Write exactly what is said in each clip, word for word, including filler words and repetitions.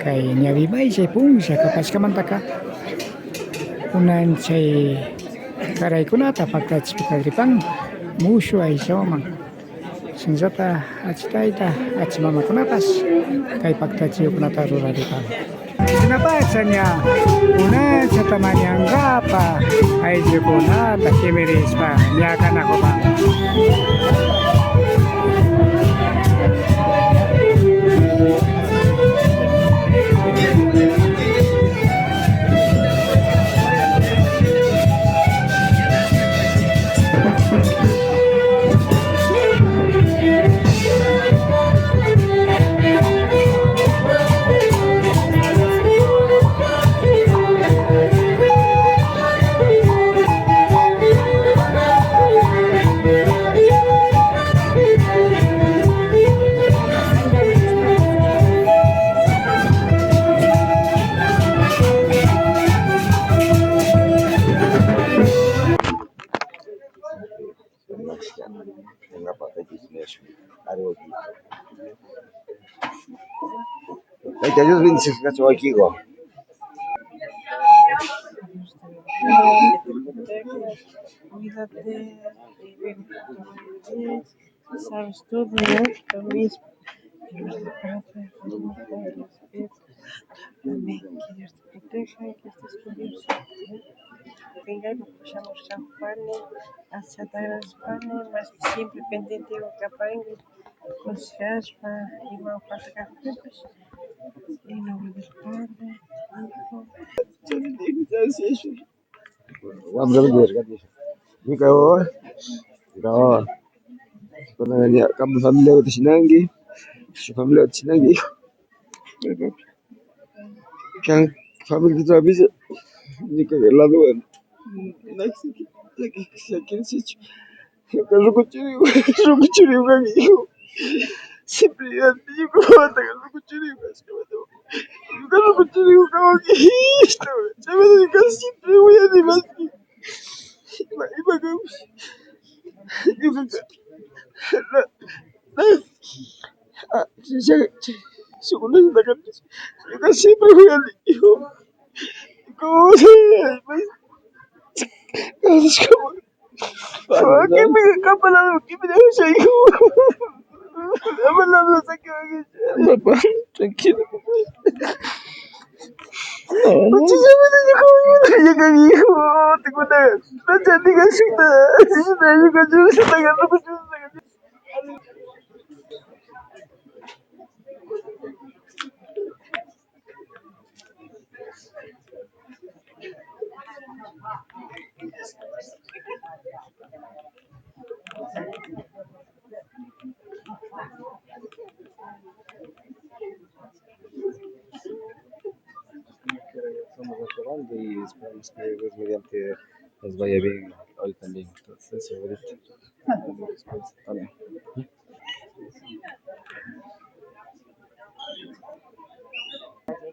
Kay ñawi mayllay punlla kapashkamantaka, kunan chay karaykunata paktachishpa kagripan mushu aychawan. Shinallata achitayta, achimamakunapash kay paktachiyukunata ruraripan. Shinapacha ña unachata mañankapa ayllukunata kimirishpa ña kanakupan. Tayta Dios bendiciskachun wawkiku. Cuídate, sabes todo, ¿no? Lo mismo. Amén. Que Dios te proteja, que estés con Dios. Venga, y nos pasamos San Juan, hasta San Juan, más siempre pendiente de Ocapango, con Shashpa, y más falta que, en nombre del Padre, Hijo. Wambraman yuyarkani. Ñuka wawa, ñuka wawa. Kunanka ña kanpa familiakuta shinanki, shuk familiakuta shinanki. Kan familiatapish ñuka ladowan. Ñuka ruku churi, ruku churi kan hijo. Siempre ñuka wawataka ruku churi kashkamanta. Ñuka ruku churi kawan hijo. Chaymanta ñuka siempre uyani maski. Ima, ima kan. Ñukaka na, na, ah, shuk, shuk, shuk, ñuka siempre uyani hijo. Como se, pues, Papá, tranquilo, papá. No, no. Estamos acabando y esperamos que Dios mediante les vaya bien hoy también. Entonces, ahorita.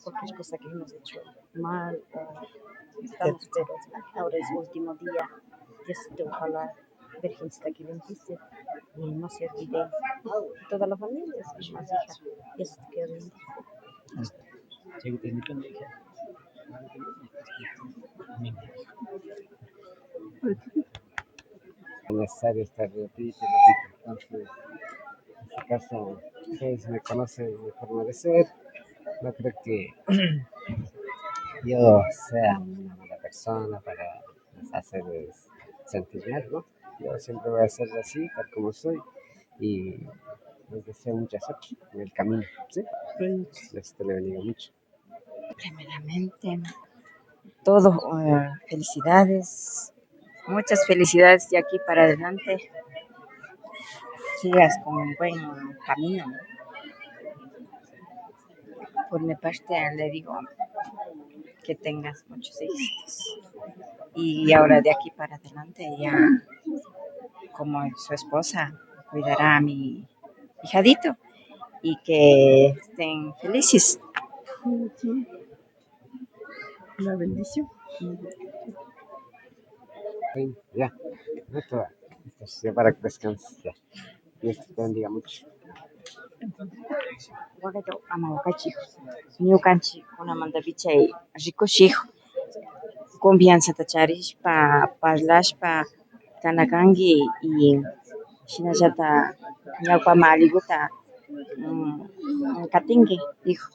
Cualquier cosa que hemos hecho mal, eh, estamos, pero ahora es último día. Diosito, ojalá Virgencita que bendice y no se olvide toda la familia, es más hija. Diosito que bendice. Necesario estar repite, repite. Entonces, en este caso, ustedes me conocen mi forma de ser. No creo que yo sea una mala persona para hacerles sentir mal, ¿no? Yo siempre voy a ser así, tal como soy. Y les deseo mucha suerte en el camino, ¿sí? Dios te le bendiga mucho. Primeramente, todo, eh, felicidades, muchas felicidades de aquí para adelante. Sigas con un buen camino, ¿no? Por mi parte, le digo que tengas muchos éxitos. Y ahora de aquí para adelante, ya como su esposa, cuidará a mi hijadito y que estén felices. La bendición. Ya, no te va. Entonces, ya para que descanses, ya. Dios te bendiga mucho. Wakayta ama wakaychik. Ñukanchikkunamantapish chay rikushik, confianzata charishpa, parlashpa kana kanki y shinallata ñawpaman alliguta, mm, katinki, hijo.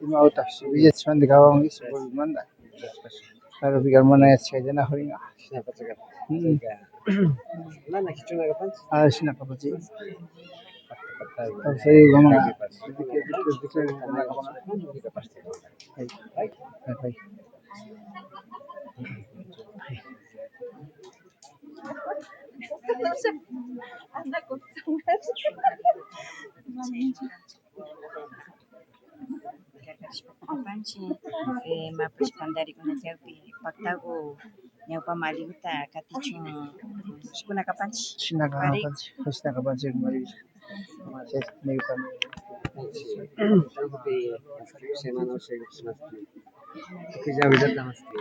Imatapash willachishpandi kawankish pueblomantapash. Claro, picar mana yachashkallanakuringa. Mm. Mana kichuna kapanchik. Ah, shina kapanchik. Kawsayuka mana. Ay, ay, ay. Kapanchik, eh, imapash pandarikuna chawpi paktaku ñawpaman alliguta katichun, shukuna kapanchik. Shina kapanchik, shina kapanchik, Mari. Shina kapanchik. Tukuy llavelata maski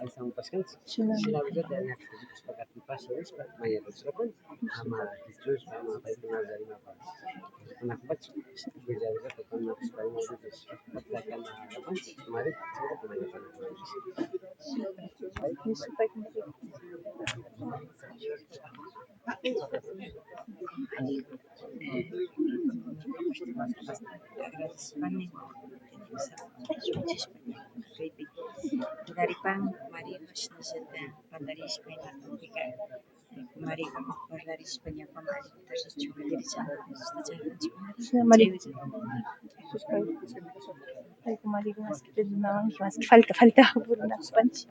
avisamupashkanchik. Shina. Shina llavelata ña rikushpa katipasha nishpa mañakushkapanchik. Ama kichushpa, ama paykunalla imapash rikunakupachu. Tukuy llavelata tantanakushpa ima rikushpa katipashkapanchik. Mari, chayta mañakunakupanchik. Agradecipani, kaypi taripan, Mari, mashnallata pandarishpa, ima tumpika, Mari, parlarishpa, ñawpaman alliguta richun, allirichun, Mari. Payku Mari, maski perdonawanki, maski falta, falta, purinakupanchik.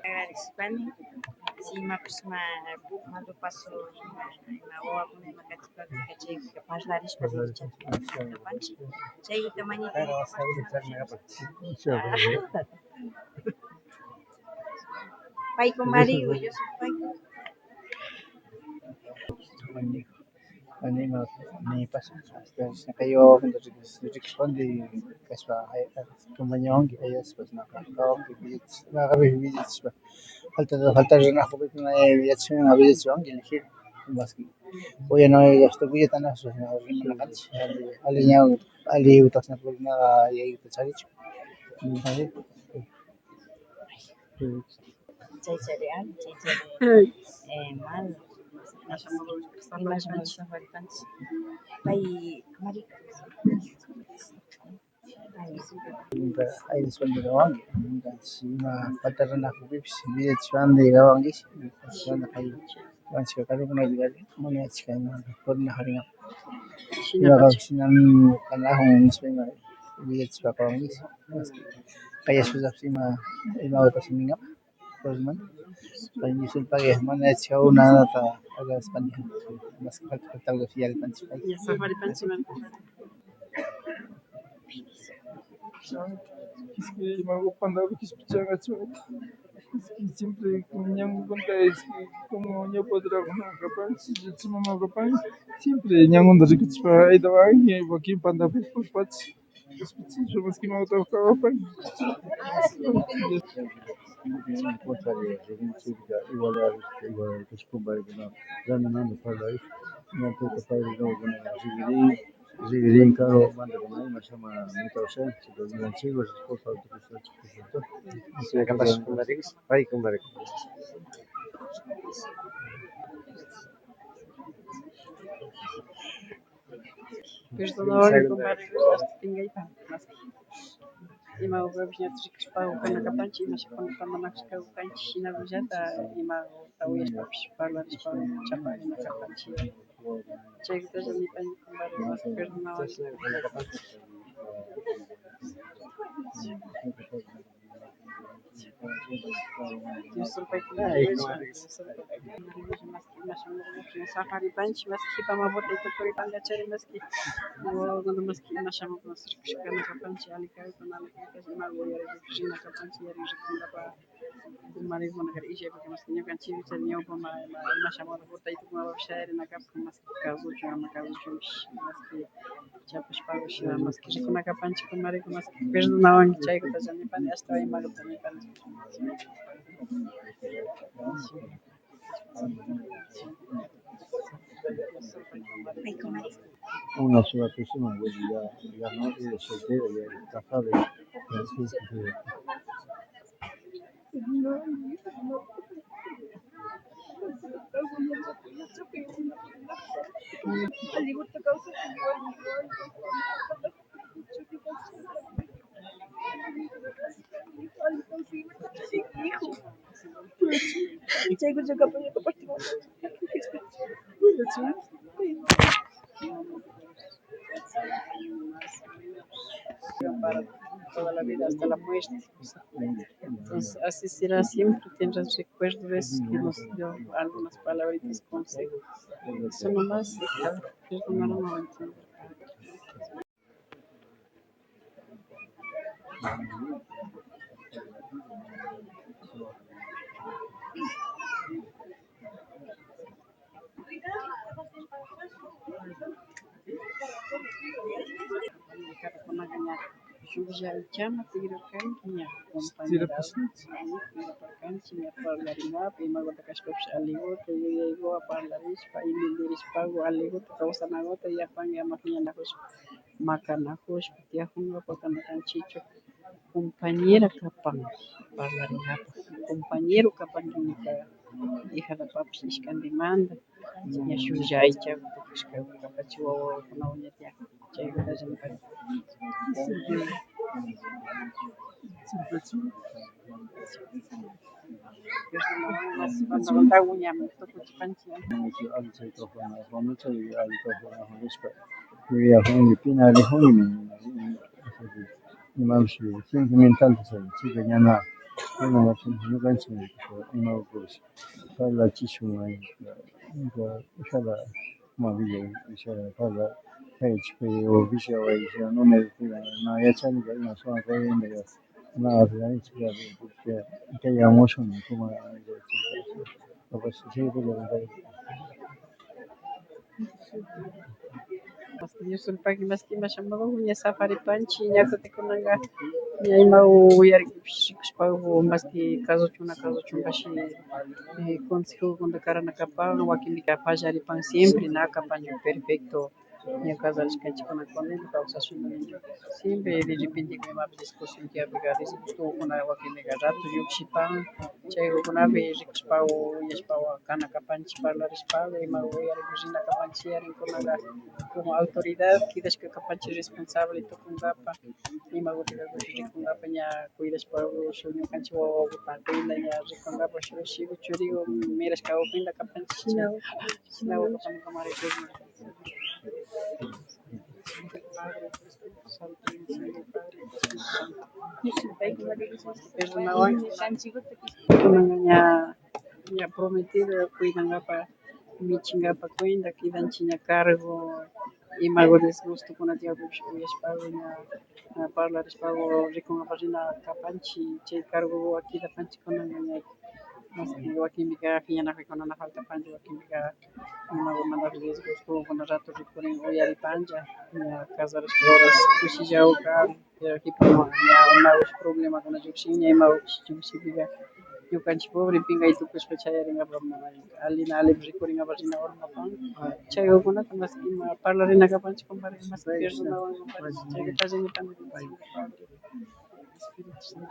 Agradecipani, si imapash ima malu paso, ima, ima wawakuna ima katipanka, chay parlarishpa kapanchik, chayta mañayta. Payku Mari, yo soy payku. Anima, nipash, hasta shinaka yo, rikushpandi kashpa, compañawanki, ayashpa, shinaka kawanki, villachishpa, falta, falta rinakupi, yachashpa, villachiwanki, elegir, maski. Uyana, hasta villata na, rimana kanchik, ali, ali ña, ali, utasna, purina, yayuta charichu. Chaychari, ah, chaychari, eh, malo. Imashna sufripanchik. Pay, marica. Ay, respondieron, ima falta rinakupipish, villachishpandi kawankish, villachishpandi kay, wanchika karukuna, mana yachashka ima, purina karinga. Imapash shinami kanakun nishpa ima villachishpa kawankish. Kayashpallapish ima, ima watashi ninga. Pay nisulpaka mana yachashka nanata agradecipani. Mas falta falta algo yallipanchik pay. Iskay imagu pantapika kishpichangachu. Siempre ñankunata, como ñawpa trabajana kapan, chichu mama kapan, siempre ñankunata rikuchishpa aydawanki, wakin pantapi purpachi. Kishpichishpa maski mawta kawapan. Contrario, igualdad, igualdad, kashpa, kumparikuna, ranimanta parlay, ña tuta parlay, rikurin, rikurin, karo, mandakuna, imashama, mitawsha, chika, ñukanchik, por favor, Shina kapash kumbarikus, pay kumbarikus. Perdonawani kumbarikus, hasta pingayta, maski. Ima ukapish ña rikushpa, ukana kapanchik, ima shakuna tantanakushka ukanchik, shinakullata, ima uyashpapish, parlarishpa, chapakuna kapanchik. Chaykutalla nipani kumbarikus, perdonawani. Dios, safaripanchik, maski, jipama botay tukuripanga chari, maski, wawakuna, maski, ima shamukunapish rikushkana kapanchik, alli kawikuna, alli kawikuna, ima uyarikuna kapanchik, yarin rikunapa, kumarikuna kari, illapika, maski, ñukanchik, chay ñawpama, ima, ima shamukunapish botay tukunapa, shayarina kapan, maski, kasuchun, ama kasuchunpish, maski, chapashpapish, maski, rikuna kapanchik, kumarikuna, maski, perdonawanki, chaykutalla nipani, ashtawan imakuta nipani. Una sola persona, bueno, ya, ya no, ella es soltera, ya es casada, ya, ya, sí, sí, sí. Para toda la vida, hasta la muerte. Entonces, así será siempre, tendrás recuerdo de eso que nos dio algunas palabritas, consejos. Eso nomás, y ya, perdonarnos. Shuklla aychama tikrarkanki ña, compañera, tikraparkanchik ña parlarinkapak, imakuta kashpapish allikuta yuyaykuwan parlarishpa, entenderishpaku allikuta kawsanakuta, yapanki ama piñanakushpa, makanakushpa tiyakunkapak kana kanchikchu. Compañera kapan, parlarinkapak, compañero kapanki ñuka hijatapapish ishkantimanta, ña shuklla aychaku tukushka kapachi wawakunawan ña tiyan, chaykutalla ñuka. Pantalontagua ña tukuchipanchik. Alli chayta upanakun, chay alli kawsanakunchik nishpa yuyakunki, pina rikunki. Imapish sentimentalta chay, chayka ñana, ñana ñukanchik imakupish parlachishun, ñuka ushala ima villa, ushala parla, kaychik o villa, o villa, numero na yachani, ima shuk kayndaka na, kay amushun, como, capaz, sí, Maski ñusulpaki, maski ima shamudu ña safaripanchik, ña kutin kunanka ña ima uyarikushpaku, maski kasuchun na kasuchunpash, eh, consejokunata karana kapan, wakinpika pallaripan siempre, na kapanchu perfecto, ña casarishkanchikkuna kunanka kawsashun, siempre de repente imapish discusión tiyakpika disgustokuna, wakinpika rato llukshipan, chaykunapi rikushpa, uyashpa kana kapanchik, parlarishpa, ima uyarishpa rina kapanchik, yarinkunaka como autoridad kidashka kapanchik, responsable tukunkapak, ima kutin rikunkapa ña cuidashpa, shuk ñukanchik wawakuta cuida ña rikunkapak, shuk shiku churiku mirashka cuida kapanchik, shina, shina wawakuta ñuka rikuni. Perdonawan. Kunanka ña, ña prometido cuidankapak, michinkapak cuenta, kidanchik ña cargo, imaku disgustokuna tiyakpipish uyashpaku ña, ña parlarishpaku rikunkapak rina kapanchik, chay cargowan kidapanchik kunanka ña. Maski wakinpika piñanakuykuna na faltapanchu, wakinpika imakumanta riesgos, kuna rato rikurin uyaripancha, ña casarashka horas kushilla o kari, pero kipaman ña imakush problemakuna llukshin, ña imakush llukshipika ñukanchik pobre pinkay tukushpa chayarinkapak alina alli rikurinkapak rina hornopan, chaykukunata maski ima parlarinakapanchik compadre, maski personawan compadre, chayka tallankapanchik. Espíritu Santo.